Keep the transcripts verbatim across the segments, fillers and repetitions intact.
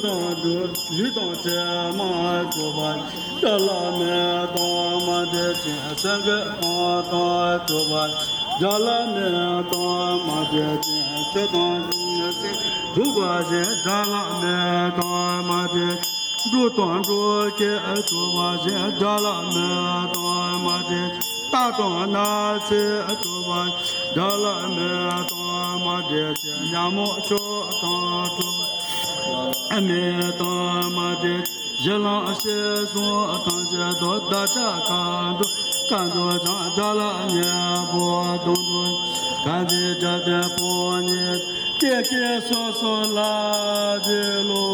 དང་འགྲོ་ཡུལ་དང་བྲལ་མ་གྲུབ་པ། བདག་ལ་མེད་དང་མ་འདྲེས་ཅིང་། སེང་གེ་དང་དང་གྲུབ་པ། བདག་ལ་མེད་དང་མ་འདྲེས་ཅིང་། ཆོས་དང་སེམས་གྲུབ་པ་བཞིན། བདག་ལ་མེད་དང་མ་འདྲེས། འགྲོ་དང་འགྲོ་བྱེད་གྲུབ་པ་བཞིན། བདག་ལ་མེད་དང་མ་འདྲེས། རྟག་དང་ན་ཚོད་གྲུབ་པ། བདག་ལ་མེད་དང་མ་འདྲེས་ཅིང་། ཉོན་མོངས་ཕྱོགས་དང་གྲུབ་པ། མེད་དང་མ་འདྲེས། གཞི་ལམ་ཤེས་བཟུང་ཐམས་ཅད་དོ། བདག་ཅག་མཁའ་འགྲོ་མཁའ་འགྲོ་ཀྱང་། བདག་ལ་གཉེན་པོ་དོན་གྲུབ་གང་འདི་རྒྱབ་རྟེན་དཔང་ཉིད། དེ་སྐད་སོ་སོ་ལ་བཞེས་ལོ།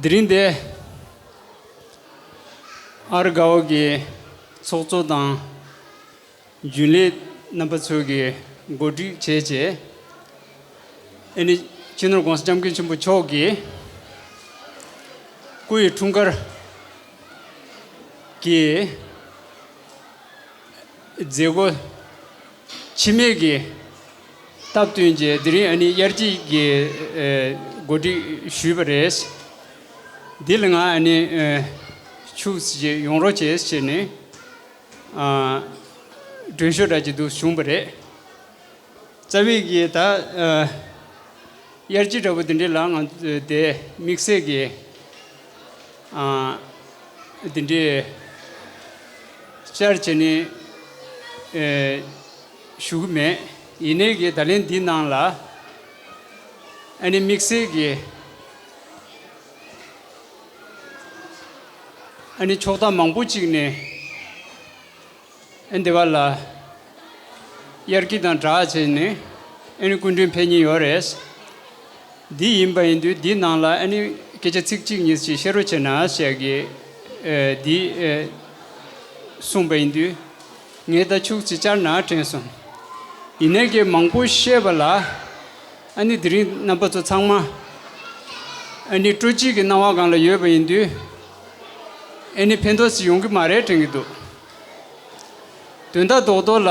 དེ་རིང་འདི་ཨར་དགའ་བོ་གི་ཚོགས་གཙོ་དང་རྒྱུན་ལས་རྣམ་པ་ཚོ་གིས་གོ་སྒྲིག་བྱས་རྗེས། ཨ་ནི་སྤྱི་ནོར་༸གོང་ས་༸སྐྱབས་མགོན་ཆེན་པོ་མཆོག་གི་སྐུ་ཡི་འཁྲུངས་སྐར་གྱི་མཛད་སྒོ་འཆི་མེད་ཀྱི་སྟབས་བསྟུན་བྱས། དེ་རིང་ཨ་ནི་དབྱར་སྐྱིད་ཀྱི་ཨེ་གོ་སྒྲིག་ཞུས་པ་རེད། འདི་ལ་ང་ཨ་ནི་ཨེ་ཕྱུགས་ཅིག་ཡོང་རོགས་བྱས་ཟེར་ནས་ཨ་མགྲོན་ཤོག་འདྲ་ཅིག་འདུག་བྱུང་བ་རེད། རྩ་བའི་གི་ད་ཨ་དབྱར་སྐྱིད་འདྲ་པོ་དེ་འདྲའི་ལ་ང་ཚོ་དེ་དམིགས་བསལ་གྱི་ཨ་དེ་འདྲའི་བཅར་བྱས་ནས་ཨེ་ཞུ་གི་མེད། ཡིན་ནའི་གི་ད་ལན་འདི་ནང་ལ་ཨ་ནི་དམིགས་བསལ་གྱི་ཨ་ནི་ཕྱོགས་མཐའ་མང་པོ་ཅིག་ནས། ཨ་འདི་བ་ལ་དབྱར་སྐྱིད་དང་སྦྲགས་བྱས་ནས་ཨ་ནི་སྐུ་མགྲོན་ཕེབས་མཁན་ཡོད་རེད། འདི་ཡིན་པ་ཡིན་དུས་འདི་ནང་ལ་ཨ་ནི་སྐད་ཆ་ཚིག་གཅིག་གཉིས་ཤིག་བཤད་རོགས་བྱས་ན་ཞེས་ཀྱི་ཨ་འདི་ཨ་གསུངས་པ་ཡིན་དུས། ངས་ད་ཕྱུགས་ཅིག་བཅར་ན་དྲན་སོང་། ཡིན་ནའི་གི་མང་པོ་བཤད་པ་ལ་ཨ་ནི་དེ་རིང་རྣམ་པ་ཚོ་ཚང་མ་ཨ་ནི་སྤྲོ་སྐྱིད་ཀྱི་སྣང་བ་སྒང་ལ་ཡོད་པ་ཡིན་དུས་ཨ་ནི་ཕན་ཐོགས་ཅིག་ཡོང་གི་མ་རེད་དྲན་གྱི་འདུག། དོན་དག་རྡོག་རྡོག་ལ་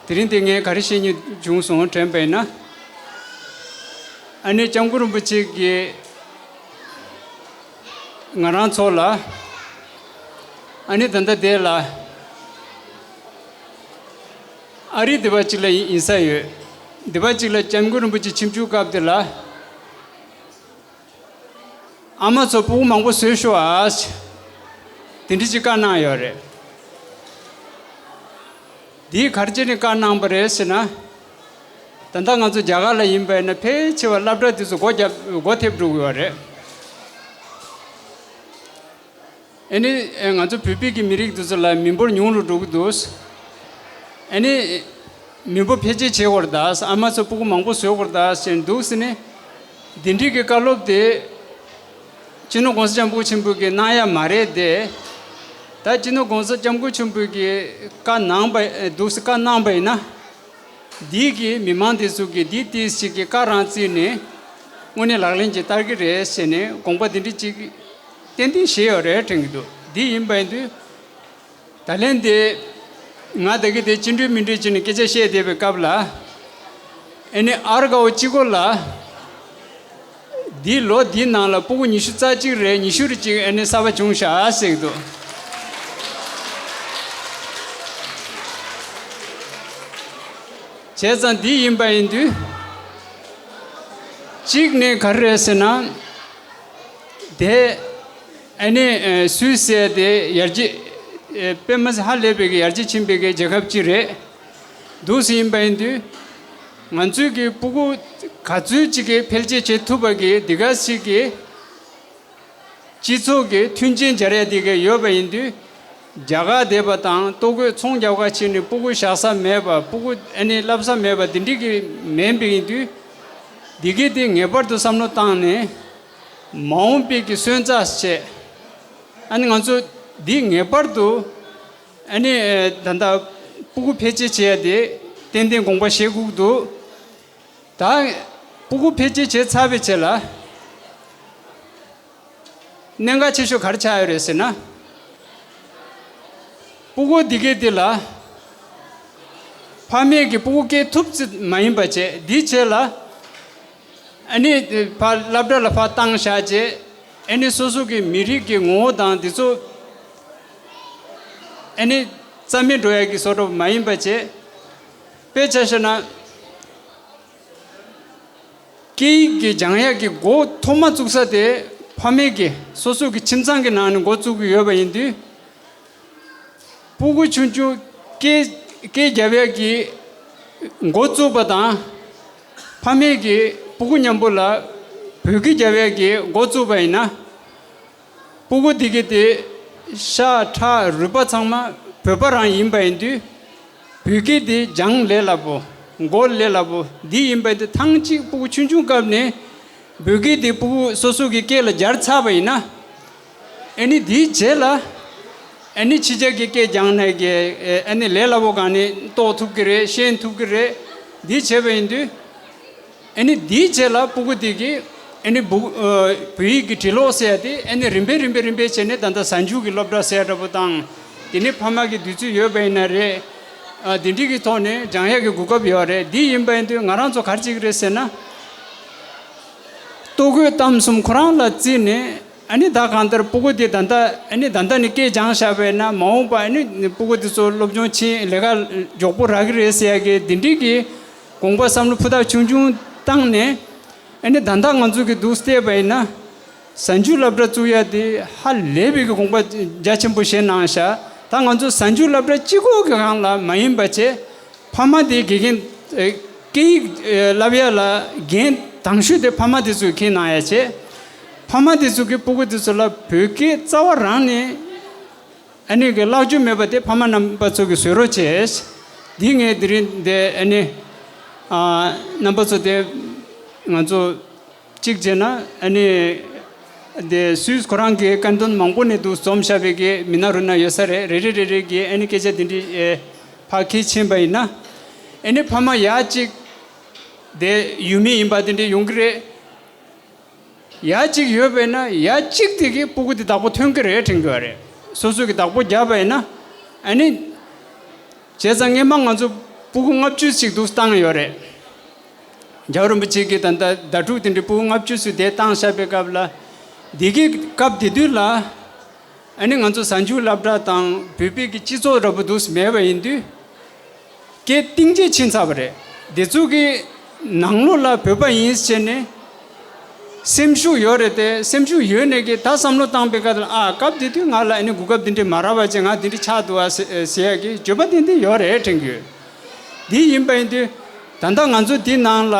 དེ་རིང་འདི་ངས་ག་རེ་བཤད་སྙིང་བྱུང་སོང་དྲན་པས་ན། ཨ་ནི་སྐྱབས་མགོན་རིན་པོ་ཆེ་གིས་ང་རང་ཚོ་ལ་ཨ་ནི་ད་ལྟ་དེ་ལ་ཨ་རི་སྡེ་བ་གཅིག་ལ་ཡིན་ས་ཡོད། སྡེ་བ་གཅིག་ལ་སྐྱབས་མགོན་རིན་པོ་ཆེ་ཆིབས་བསྒྱུར་སྐབས་དེ་ལ། ཨ་མ་ཚོ་སྤུ་གུ་མང་པོ་བཟོས་ཤོག་ཨ། དེ་འདྲ་ཅིག་བཀའ་གནང་ཡོད་རེད། འདིས་ག་རེ་བྱས་ནས་བཀའ་གནང་པ་རེད་ཟེར་ན། ད་ལྟ་ང་ཚོ་རྒྱ་གར་ལ་ཡིན་པ་ཡིན་ན་ཕལ་ཆེ་བ་སློབ་གྲྭ་དེ་ཚོ་སྒོ་རྒྱབ་སྒོ་ཐེབས་འགྲོ་གི་ཡོད་རེད། ཨ་ནི་ང་ཚོ་བོད་པའི་གི་མི་རིགས་དེ་ཚོ་ལ་མི་འབོར་ཉུང་རུ་འགྲོ་གི་འདུག། ཨ་ནི་མི་འབོར་འཕེལ་རྒྱས་བྱེད་དགོས་རེད་ད། ཨ་མ་ཚོ་སྤུ་གུ་མང་པོ་བཟོ་དགོས་རེད་ད་ཟེར་འདུག་ཟེར་ནས། འདི་འདྲའི་གི་བཀའ་སློབ་དེ་སྤྱི་ནོར་༸གོང་ས་༸སྐྱབས་མགོན་ཆེན་པོས་གི་གནང་ཡ་མ་རེད་དེ། ད་སྤྱི་ནོར་༸གོང་ས་༸སྐྱབས་མགོན་ཆེན་པོས་གི་བཀའ་གནང་པ་འདུག་ཟེར་བཀའ་གནང་པ་ཡིན་ན། འདི་གི་མི་མང་དེ་ཚོ་གི་འདི་ཏིས་ཅིག་གི་བཀའ་རང་བརྩིས་ནས་དངོས་གནས་ལག་ལེན་ཅིག་བསྟར་གི་རེད་ཟེར་ནས་དགོངས་པ་འདི་འདྲ་ཅིག་ཏན་ཏན་བཞེས་ཡོད་རེད་དྲན་གི་འདུག། འདི་ཡིན་པ་ཡིན་དུས་ད་ལན་དེ་ ང་ད་གི་དེ་ཅི་འདྲ་མི་འདྲ་བྱས་ནས་སྐད་ཆ་བཤད་བསྡད་པའི་སྐབས་ལ། ཨ་ནི་ཨར་དགའ་བོ་གཅིག་པོ་ལ། འདི་ལོ་འདིའི་ནང་ལ་སྤུ་གུ་ཉི་ཤུ་རྩ་གཅིག་རེད། ཉི་ཤུ་རེ་གཅིག་ཨ་ནི་གསར་པ་བྱུང་ཤག་ཟེར་གི་འདུག་བྱས་ཙང་འདི་ཡིན་པ་ཡིན་དུས། གཅིག་ནས་ག་རེ་རེད་ཟེར་ན། དེ་ཨ་ནི་ཨ་སུད་སི་དེ་ཡར་རྒྱས་ཨ་དཔེ་མི་སྲིད་ཧ་ལས་པའི་གི་ཡར་རྒྱས་ཕྱིན་པའི་གི་རྒྱལ་ཁབ་ཅིག་རེད། འདུག་སེ་ཡིན་པ་ཡིན་དུས། ང་ཚོའི་གི་སྤུ་གུ་ག་ཚོད་ཅིག་གི་འཕེལ་རྒྱས་བྱེད་ཐུབ་པ་གི་འདི་ག་ཞིག་གི་སྤྱི་ཚོགས་ཀྱི་མཐུན་རྐྱེན་སྦྱར་ཡ་དེ་ག་ཡོད་པ་ཡིན་དུས། རྒྱ་གར་བསྡད་པ་དང་ལྟོ་གོས་ཚོང་རྒྱག་ག་ཕྱིན་ནས་སྤུ་གུ་བཞག་ས་མེད་པ། སྤུ་གུ་ཨ་ནི་བསླབ་ས་མེད་པ་དེ་འདྲ་གི་མིན་པ་ཡིན་དུས། འདི་ག་དེ་ངེས་པར་དུ་བསམ་བློ་བཏང་ནས། མ་འོངས་པའི་གི་སོན་རྩ་བྱས། ཨ་ནི་ང་ཚོ་འདི་ངེས་པར་དུ། ཨ་ནི་ད་ལྟ་སྤུ་གུ་འཕེལ་རྒྱས་བྱེད་ཡ་དེ་ཏན་ཏན་དགོངས་པ་བཞེས་དགོས་འདུག་ད་སྤུ་གུ་འཕེལ་རྒྱས་བྱས་ཚར་བའི་རྗེས་ལ། གནད་འགག་ཆེ་ཤོས་ག་རེ་ཆགས་ཡོད་རེད་ཟེར་ན། སྤུ་གུ་འདི་ག་དེ་ལ། ཕ་མས་ཀྱི་སྤུ་གུ་སྐྱེ་ཐུབ་ཙམ་མ་ཡིན་པ་བྱས། འདིའི་རྗེས་ལ། ཨ་ནི་ཕར་སློབ་གྲྭ་ལ་ཕར་བཏང་བཞག་བྱས། ཨ་ནི་སོ་སོ་གི་མི་རིགས་ཀྱི་ངོ་བོ་དང་འདི་ཚོ། ཨ་ནི་རྩ་མེད་འགྲོ་ཡ་གི་བཟོ་འདྲ་མ་ཡིན་པ་བྱས། དཔེ་ཆ་བཞག་ན། སྐད་ཡིག་གི་སྦྱང་ཡག་གི་འགོ་ཐོག་མ་བཙུགས་ས་དེ་ཕ་མས་ཀྱི་སོ་སོ་གི་ཁྱིམ་ཚང་གི་ནང་ནས་འགོ་བཙུགས་ཀྱི་ཡོད་པ་ཡིན་དུས། སྤུ་གུ་ཆུང་ཆུང་སྐད་སྐད་རྒྱབ་ཡག་གི་འགོ་བཙུགས་པ་དང་། ཕ་མས་ཀྱི་སྤུ་གུ་མཉམ་པོ་ལ་བོད་སྐད་རྒྱབ་ཡག་གི་འགོ་བཙུགས་པ་ཡིན་ན། སྤུ་གུ་འདི་ག་དེ་ཤ་ཁྲག་རུས་པ་ཚང་མ་བོད་པ་རང་ཡིན་པ་ཡིན་དུས། བོད་སྐད་དེ་སྦྱང་ལས་སླ་པོ། གོ་ལས་སླ་པོ་འདི་ཡིན་པ་ཡིན་དུས། ཐེངས་གཅིག་སྤུ་གུ་ཆུང་ཆུང་སྐབས་ནས་བོད་སྐད་དེ་སྤུ་གུ་སོ་སོ་གི་སྐད་ལ་སྦྱར་ཚར་བ་ཡིན་ན། ཨ་ནི་འདིའི་རྗེས་ལ། ཨ་ནི་ཕྱི་རྒྱལ་གྱི་སྐད་སྦྱང་ནས་ཀྱི་ཨ་ནི་ལས་སླ་པོ་གང་ནས་རྟོགས་ཐུབ་ཀྱི་རེད། ཤེས་ཐུབ་ཀྱི་རེད། འདི་བྱས་པ་ཡིན་དུས། ཨ་ནི་འདིའི་རྗེས་ལ་སྤུ་གུ་དེ་གིས་ཨ་ནི་བུ་ཨ་བོད་ཡིག་གི་འབྲི་ཀློག་ཟེར་ཡ་དེ་ཨ་ནི་རིམ་པས་རིམ་པས་རིམ་པས་བྱས་ནས། ད་ལྟ་གཟའ་མཇུག་གི་སློབ་གྲྭ་ཟེར་ཡ་འདྲ་པོ་དང་། དེ་ནས་ཕ་མ་གི་དུས་ཚོད་ཡོད་པ་ཡིན་ན་རེད། ཨ་དེ་འདྲའི་གི་ཐོག་ནས་སྦྱང་ཡག་གི་གོ་སྐབས་ཡོད་རེད། འདི་ཡིན་པ་ཡིན་དུས་ང་རང་ཚོ་ག་རེ་བྱེད་ཀྱི་རེད་ཟེར་ན། ལྟོ་གོས་གཏམ་གསུམ་ཁོ་རང་ལ་བརྩིས་ནས། ཨ་ནི་ད་གང་ལྟར་སྤུ་གུ་དེ་ད་ལྟ། ཨ་ནི་ད་ལྟ་ནས་སྐད་སྦྱངས་བཞག་པ་ཡིན་ན། མ་འོངས་པ་ཨ་ནི་སྤུ་གུ་དེ་ཚོ་སློབ་སྦྱོང་ཕྱིན། ལས་ཀ་མགྱོགས་པོ་རག་གི་རེད་ཟེར་ཡ་གི་འདི་འདྲའི་གི་དགོངས་པ་བསམ་བློ་ཕུ་ཐག་ཆུང་ཆུང་བཏང་ནས། ཨ་ནི་ད་ལྟ་ང་ཚོ་གི་འདུག་བལྟས་པ་ཡིན་ན། གཟའ་མཇུག་སློབ་གྲྭ་བཙུགས་ཡ་དེ་ཧ་ལས་པའི་གི་དགོངས་པ་རྒྱ་ཆེན་པོ་བཞེས་གནང་བཞག་ད་ང་ཚོ་གཟའ་མཇུག་སློབ་གྲྭ་གཅིག་པོ་གི་སྒང་ལ་མ་ཡིན་པ་བྱས། ཕ་མ་དེ་དགེ་རྒན། ཨེ་སྐད་ཡིག་ཨེ་བསླབ་ཡ་ལ་འགན་དང་ཤོས་དེ་ཕ་མ་དེ་ཚོས་འཁྱེར་གནང་ཡ་བྱས། ཕ་མ་དེ་ཚོ་གི་སྤུ་གུ་དེ་ཚོ་ལ་བོད་སྐད་རྩ་བ་རང་ནས་ཨ་ནི་གི་བརླག་རྒྱུ་མེད་པ་དེ་ཕ་མ་རྣམ་པ་ཚོ་གིས་བཟོ་རོགས་བྱས། འདི་ངས་དེ་རིང་འདི་ཨ་ནི་ཨ་རྣམ་པ་ཚོ་དེ་ང་ཚོ་གཅིག་བྱས་ན། ཨ་ནི་དེ་སུད་སི་ཁོ་རང་གི་ཀན་ཏོན་མང་པོ་ནས་འདུག་འཛོམས་བཞག་པའི་གི་མི་སྣ་རུ་ན་ཡོད་ས་རེད། རེ་རེ་རེ་རེ་གིས་ཨ་ནི་སྐད་ཆ་དེ་འདྲའི་ཨེ་ཕར་འཁྱེར་ཕྱིན་པ་ཡིན་ན། ཨ་ནི་ཕ་མ་ཡ་གཅིག་དེ་ཡུལ་མི་ཡིན་པ་དེ་འདྲ་ཡོང་གི་རེད། ཡ་གཅིག་ཡོད་པས་ན་ཡ་གཅིག་དེ་གིས་སྤུ་གུ་དེ་བདག་པོ་ཐོན་གི་རེད་དྲན་གི་ཡོད་རེད། སོ་སོ་གི་བདག་པོ་བརྒྱབ་པ་ཡིན་ན། ཨ་ནི་བྱས་ཙང་སྔས་མ་ང་ཚོ་སྤུ་གུ་ལྔ་བཅུ་ཞིག་འདུག་བཏང་ཡོད་རེད། རྒྱལ་བ་རིན་པོ་ཆེ་གིས་ད་ལྟ་ཟླ་དྲུག་དེ་འདྲའི་སྤུ་གུ་ལྔ་བཅུ་ཞིག་དེ་བཏང་བཞག་པའི་སྐབས་ལ། འདི་གི་སྐབས་དེ་དུས་ལ། ཨ་ནི་ང་ཚོ་གཟའ་མཇུག་སློབ་གྲྭ་དང་བོད་པའི་གི་སྤྱི་ཚོགས་འདྲ་པོ་འདུག་མེད་པ་ཡིན་དུས། སྐད་གཏིང་ཇེ་ཕྱིན་ཚར་བ་རེད། དེ་ཚོ་གི་ནང་ལོགས་ལ་བོད་པ་ཡིན་ཟེར་ནས་སེམས་ཤུགས་ཡོད་རེད་དེ། སེམས་ཤུགས་ཡོད་ནས་གི་ད་བསམ་བློ་བཏང་པའི་སྐབས་ལ། ཨ་སྐབས་དེ་དུས་ང་ལ་ཨ་ནི་གོ་སྐབས་འདི་འདྲ་མ་རག་པ་བྱས། ང་འདི་འདྲ་ཆགས་འདུག་ཨ་ཟེར་ཟེར་ཡ་གི་བརྗོད་པ་ཏན་ཏན་ཡོད་རེད་དྲན་གི་ཡོད། འདི་ཡིན་པ་ཡིན་དུས་ད་ལྟ་ང་ཚོ་འདི་ནང་ལ།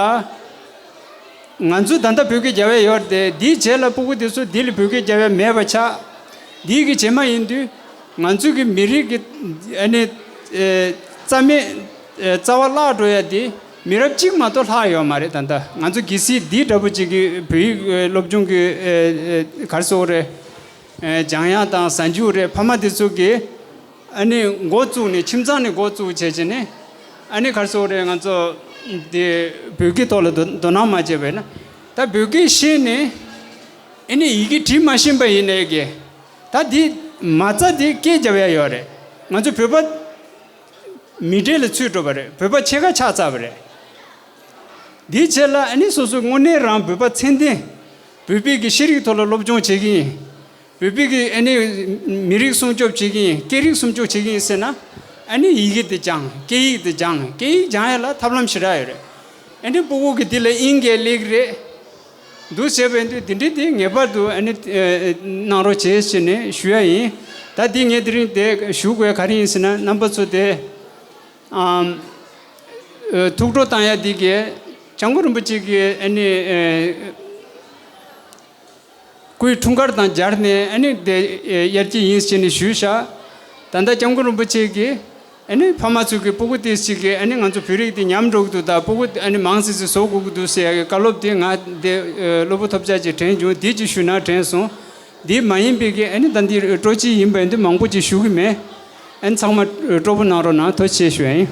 ང་ཚོ་ད་ལྟ་བོད་སྐད་རྒྱབ་ཡ་ཡོད་རེད་དེ། འདིའི་རྗེས་ལ་སྤུ་གུ་དེ་ཚོ་འདི་ལ་བོད་སྐད་རྒྱབ་ཡ་མེད་པ་ཆགས། འདི་གི་རྗེས་མ་ཡིན་དུས་ང་ཚོ་གི་མི་རིགས་ཀྱི་ཨ་ནི་ཨེ་རྩ་མེད་ཨེ་རྩ་བ་བརླག་འགྲོ་ཡ་དེ་མི་རབས་གཅིག་མ་གཏོགས་ལྷག་ཡོད་མ་རེད། ད་ལྟ་ང་ཚོ་གལ་སྲིད་འདི་འདྲ་པོ་ཅིག་གི་བོད་ཡིག་ཨེ་སློབ་སྦྱོང་གི་ཨེ་ཨེ་ག་རེ་ཟེར་དགོས་རེད། ཨེ་སྦྱང་ཡག་དང་གཟའ་མཇུག་རེད། ཕ་མ་དེ་ཚོ་གིས་ཨ་ནི་འགོ་བཙུགས་ནས། ཁྱིམ་ཚང་ནས་འགོ་བཙུགས་བྱས་བྱས་ནས། ཨ་ནི་ག་རེ་ཟེར་དགོས་རེད། ང་ཚོ་དེ་བོད་སྐད་ཐོག་ལ་དོ་དོ་སྣང་མ་བྱས་པས་ན། ད་བོད་སྐད་ཤེས་ནས་ཨ་ནི་ཡི་གེ་འབྲི་མ་ཤེས་པ་ཡིན་ནའི་གི། ད་འདི་མ་རྩ་དེ་སྐད་རྒྱབ་ཡ་ཡོད་རེད། ང་ཚོ་བོད་པ་ མི་གྲལ་ལ་ཚུད་འགྲོ་བ་རེད། བོད་པ་ཕྱེད་ཀ་ཆགས་ཚར་བ་རེད། དེའི་རྗེས་ལ་ཨ་ནི་སོ་སོ་དངོས་གནས་རང་བོད་པ་ཚད་ལྡན། བོད་པའི་གི་ཤེས་རིག་ཐོག་ལ་སློབ་སྦྱོང་བྱེད་ཀྱི་ཡིན། བོད་པའི་གི་ཨ་ནི་མི་རིགས་སྲུང་སྐྱོབ་བྱེད་ཀྱི་ཡིན། སྐད་རིགས་སྲུང་སྐྱོབ་བྱེད་ཀྱི་ཡིན་ཟེར་ན། ཨ་ནི་ཡི་གེ་དེ་སྦྱང་། སྐད་ཡིག་དེ་སྦྱང་། སྐད་ཡིག་སྦྱང་ཡ་ལ་ཐབས་ལམ་ཞེ་དྲག་ཡོད་རེད། ཨ་ནི་སྤུ་གུ་གི་དེ་ལ་དབྱིན་སྐད་སླེབས་ཀྱི་རེད། འདུག་བྱས་པ་ཡིན་དུས་དེ་འདྲའི་དེ་ངེས་པར་དུ་ཨ་ནི་ཨ་གནང་རོགས་བྱེད་ཟེར་ནས་ཞུ་ཡ་ཡིན། ད་དེ་ངས་དེ་རིང་དེ་ཞུ་དགོས་ག་རེ་ཡིན་ཟེར་ན། རྣམ་པ་ཚོ་དེ་ཨམ་ཨ་ཐུགས་སྤྲོ་བཏང་ཡ་དེ་གས་སྐྱབས་མགོན་རིན་པོ་ཆེ་གི་ཨ་ནི་ཨ་སྐུའི་འཁྲུངས་སྐར་དང་སྦྱར་ནས་ཨ་ནི་དེ་ཨ་དབྱར་སྐྱིད་ཡིན་ཟེར་ནས་ཞུས་ཤག་ད་ལྟ་སྐྱབས་མགོན་རིན་པོ་ཆེ་གིས་ཨ་ནི་ཕ་མ་ཚོ་གི་སྤུ་གུ་དེ་ཅིག་གིས་ཨ་ནི་ང་ཚོ་བོད་རིགས་དེ་ཉམས་འགྲོ་གི་འདུག་ད་སྤུ་གུ་ཨ་ནི་མང་ཙམ་ཅིག་བཟོ་དགོས་ཀྱི་འདུག་ཟེར་ཡ་གི་བཀའ་སློབ་དེ་ང་དེ་ཨ་སློབ་བུ་ཐོབ་རྒྱལ་གྱིས་དྲན་བྱུང་། དེ་ཅིག་ཞུས་ན་དྲན་སོང་། དེ་མ་ཡིན་པའི་གི་ཨ་ནི་ད་འདི་སྤྲོ་སྐྱིད་ཡིན་པ་ཡིན་དུས་མང་པོ་ཅིག་ཞུ་གི་མེད། ཨ་ནི་ཚང་མ་སྤྲོ་པོ་གནང་རོགས་གནང་། ཐུགས་རྗེ་ཆེ་ཞུ་ཡ་ཡིན།